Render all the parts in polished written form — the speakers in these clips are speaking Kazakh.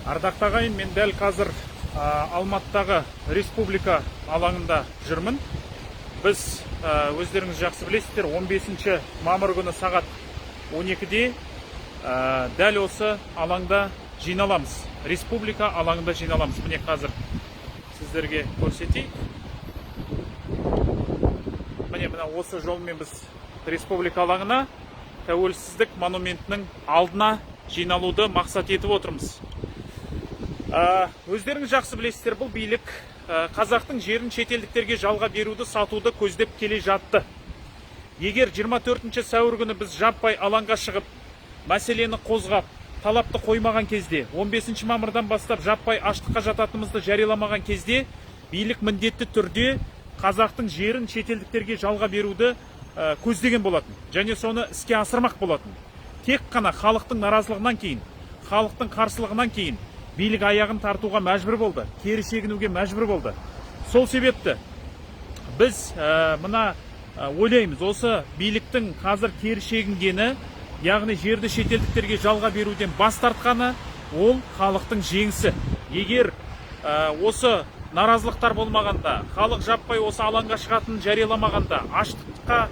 Ардақты ағайын, мен дәл қазір Алматыдағы Республика алаңында жүрмін. Біз, өздеріңіз жақсы білесіздер, 15 мамыр күні сағат 12-де дәл осы алаңда жиналамыз. Республика алаңында жиналамыз. Міне, қазір сіздерге көрсетейік. Міне, мына осы жолмен біз Республика алаңына, Тәуелсіздік монументінің алдына жиналуды мақсат етіп отырмыз. Өздеріңіз жақсы білесіздер, бұл билік қазақтың жерін шетелдіктерге жалға беруді, сатуды көздеп келе жатты. Егер 24 сәуір күні біз жаппай алаңға шығып, мәселені қозғап, талапты қоймаған кезде, 15 мамырдан бастап жаппай аштыққа жататынымызды жарияламаған кезде, билік міндетті түрде қазақтың жерін шетелдіктерге жалға беруді көздеген болатын және соны іске асырмақ болатын. Тек қана халықтың наразылығынан кейін, халықтың қарсылығынан кейін билік аяғын тартуға мәжбүр болды, кері шегінуге мәжбүр болды. Сол себепті біз мына ойлаймыз, осы биліктің қазір кері шегінгені, яғни жерді шетелдіктерге жалға беруден бас тартқаны, ол халықтың жеңісі. Егер осы наразылықтар болмағанда, халық жаппай осы алаңға шығатынын жарияламағанда, аштыққа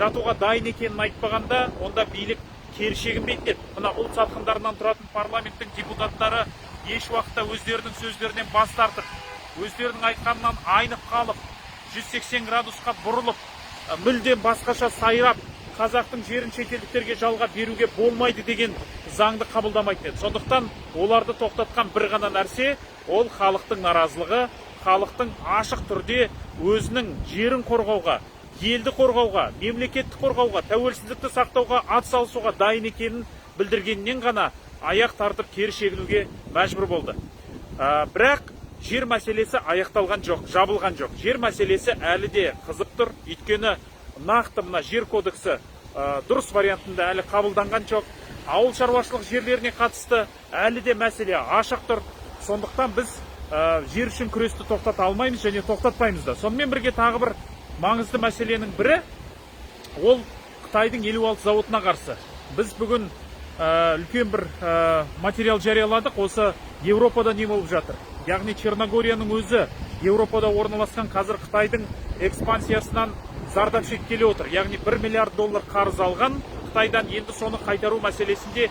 жатуға дайын екенін айтпағанда, онда билік кері шегінбейтін еді. Мына ұлт сатқындарынан тұратын парламенттің депутаттары еш уақытта өздерінің сөздерінен бас тартып, өздерінің айтқанынан айнып қалып, 180 градусқа бұрылып, мүлдем басқаша сайрап, қазақтың жерін шетелдіктерге жалға беруге болмайды деген заңды қабылдамайтын еді. Сондықтан оларды тоқтатқан бір ғана нәрсе — ол халықтың наразылығы, халықтың ашық түрде өзінің жерін қорғауға, елді қорғауға, мемлекетті қорғауға, тәуелсіздікті сақтауға ат салысуға дайын екенін білдіргеннен ғана аяқ тартып, кері шегінуге мәжбүр болды. Бірақ жер мәселесі аяқталған жоқ, жабылған жоқ. Жер мәселесі әлі де қызып тұр, өйткені нақты мына жер кодексі дұрыс вариантында әлі қабылданған жоқ. Ауыл шаруашылық жерлеріне қатысты әлі де мәселе ашық тұр. Сондықтан біз жер үшін күресті тоқтата алмаймыз және тоқтатпаймыз да. Сонымен бірге тағы бір маңызды мәселенің бірі — ол Қытайдың 56 зауытына қарсы. Біз бүгін үлкен бір материал жарияладық, осы Еуропада не болып жатыр. Яғни Черногорияның өзі, Еуропада орналасқан, қазір Қытайдың экспансиясынан зардап шеккелі отыр. Яғни 1 миллиард доллар қарыз алған Қытайдан, енді соны қайтару мәселесінде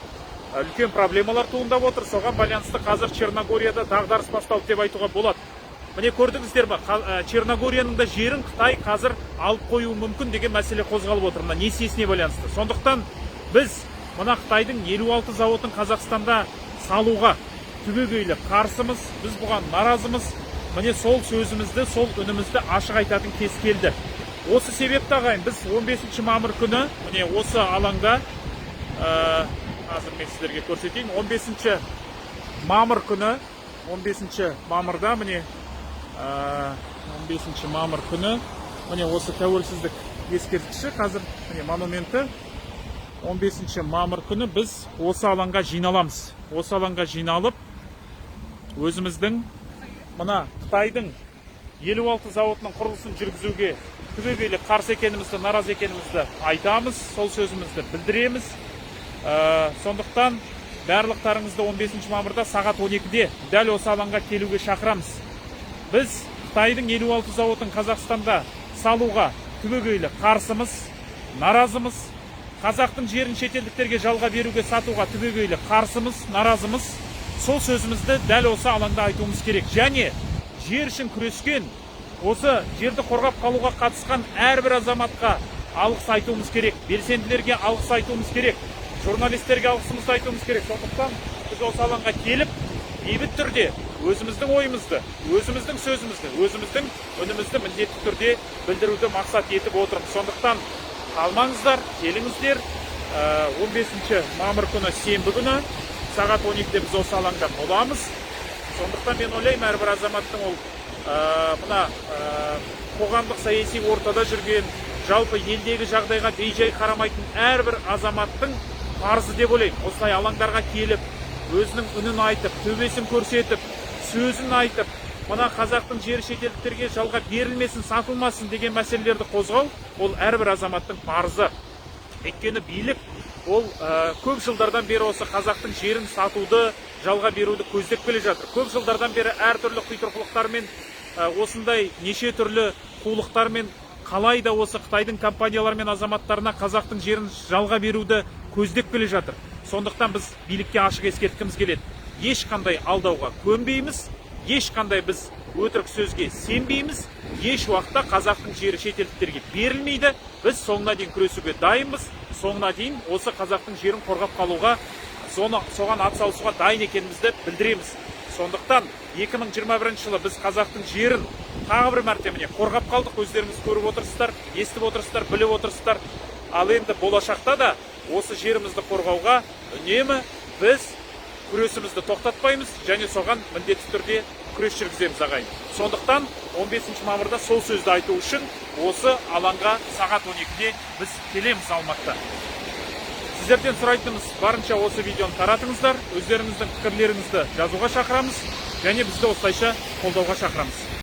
үлкен проблемалар туындап отыр. Соған байланысты қазір Черногорияда дағдарыс басталды деп айтуға болады. Міне, көрдіңіздер ме, Черногорияның да жерін Қытай қазір алып қоюы мүмкін деген мәселе қозғалып отыр мына несиесіне байланысты. Сондықтан біз мына Қытайдың 56 зауытын Қазақстанда салуға түбегейлі қарсымыз, біз бұған наразымыз. Міне, сол сөзімізді, сол үнімізді ашық айтатын кез келді. Осы себепті, ағайын, біз 15 мамыр күні міне осы алаңда, қазір мен сіздерге көрсетейін, 15 мамыр күні, 15 мамырда, міне, 15 мамыр күні, міне, осы Тәуелсіздік ескерткіші, қазір, міне, монументі, 15 мамыр күні біз осы алаңға жиналамыз. Осы алаңға жиналып, өзіміздің мына Қытайдың 56 зауытының құрылысын жүргізуге түбегейлі қарсы екенімізді, наразы екенімізді айтамыз, сол сөзімізді білдіреміз. Сондықтан барлықтарыңызды 15 мамырда сағат 12-де дәл осы алаңға келуге шақырамыз. Біз Қытайдың 56 зауытын Қазақстанда салуға түбегейлі қарсымыз, наразымыз. Қазақтың жерін шетелдіктерге жалға беруге, сатуға түбегейлі қарсымыз, наразымыз. Сол сөзімізді дәл осы алаңда айтуымыз керек. Және жер үшін күрескен, осы жерді қорғап қалуға қатысқан әрбір азаматқа алғыс айтуымыз керек, белсенділерге алғыс айтуымыз керек, журналистерге алғысымызды айтуымыз керек. Сондықтан біз осы алаңға келіп, бейбіт түрде өзіміздің ойымызды, өзіміздің сөзімізді, өзіміздің үнімізді міндетті түрде білдіруді мақсат етіп отырмыз. Сондықтан қалмаңыздар, келіңіздер. 15 мамыр күні, сенбі күні сағат 12-де біз осы алаңда боламыз. Сондықтан мен ойлаймын, әрбір азаматтың, ол мына қоғамдық саяси ортада жүрген, жалпы елдегі жағдайға бейжай қарамайтын әрбір азаматтың парызы деп ойлаймын, осылай алаңдарға келіп, өзінің үнін айтып, төбесін көрсетіп, сөзін айтып, мына қазақтың жері шетелдіктерге жалға берілмесін, сатылмасын деген мәселелерді қозғау — ол әрбір азаматтың парызы. Өйткені билік Ол көп жылдардан бері осы қазақтың жерін сатуды, жалға беруді көздеп келе жатыр. Көп жылдардан бері әртүрлі құйтырқылықтармен, осындай неше түрлі қулықтармен қалай да осы Қытайдың компаниялары мен азаматтарына қазақтың жерін жалға беруді көздеп келе жатыр. Сондықтан біз билікке ашық ескерткіміз келеді: ешқандай алдауға көнбейміз, ешқандай біз өтірік сөзге сенбейміз. Еш уақытта қазақтың жері шетелдіктерге берілмейді. Біз соңына дейін күресуге дайынбыз, соңына дейін осы қазақтың жерін қорғап қалуға, соған атсалысуға дайын екенімізді білдіреміз. Сондықтан 2021 жылы біз қазақтың жерін тағы бір мәрте, міне, қорғап қалдық. Өздеріңіз көріп отырсыздар, естіп отырсыздар, біліп отырсыздар. Ал енді болашақта да осы жерімізді қорғауға үнемі біз күресімізді тоқтатпаймыз және соған міндетті түрде күрес жүргіземіз, ағайын. Сондықтан 15 мамырда сол сөзді айту үшін осы алаңға сағат 12-де біз келеміз Алматыда. Сіздерден сұрайтынымыз: барынша осы видеоны таратыңыздар, өздеріңіздің пікірлеріңізді жазуға шақырамыз және бізді осылайша қолдауға шақырамыз.